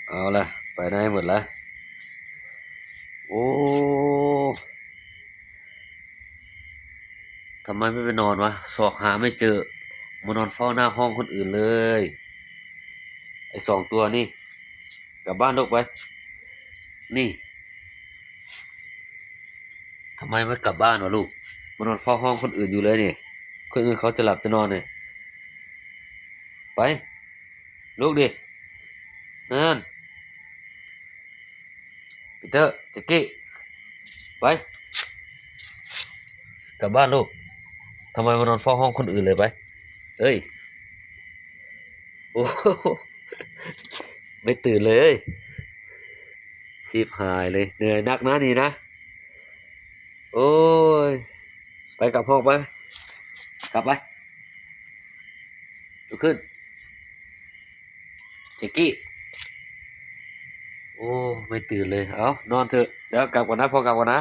ເອົາລະ ໄປໄດ້ໝົດລະ. ໂອ້ ທຳໄມໄມ່ໄປນອນວະ? ຊອກຫາໄມ່ເຈີ ມານອນເຝົ້າໜ້າຫ້ອງຄົນອື່ນເລີຍ. ໄອ້ສອງຕົວນີ້ ກັບບ້ານລູກໄປ. ນີ້ ທຳໄມໄມ່ກັບບ້ານວະລູກ? ມານອນເຝົ້າຫ້ອງຄົນອື່ນຢູ່ເລີຍນີ້. ຄົນອື່ນເຂົາຈະຫຼັບຈະນອນນີ້. ໄປ ລຸກດິ. ນັ້ນ ປີເຕີ ແຈັກກີ້ ໄປ ກັບບ້ານລູກ. ທຳໄມມານອນເຝົ້າຫ້ອງຄົນອື່ນເລີຍ? ໄປ ເອີຍ ໂອ້ ໄມ່ຕື່ນເລີຍ. ຊິບຫາຍເລີຍ ເໜື່ອຍນັກນະນີ້ນະ. ໂອ້ຍ ໄປກັບຫ້ອງໄປ ກັບໄປ. ລຸກຂຶ້ນ ແຈັກກີ້. ໂອ້ ໄມ່ຕື່ນເລີຍ. ເອົາ ນອນເຖາະ. ດຽວກັບກ່ອນນະ ພໍ່ກັບກ່ອນນະ.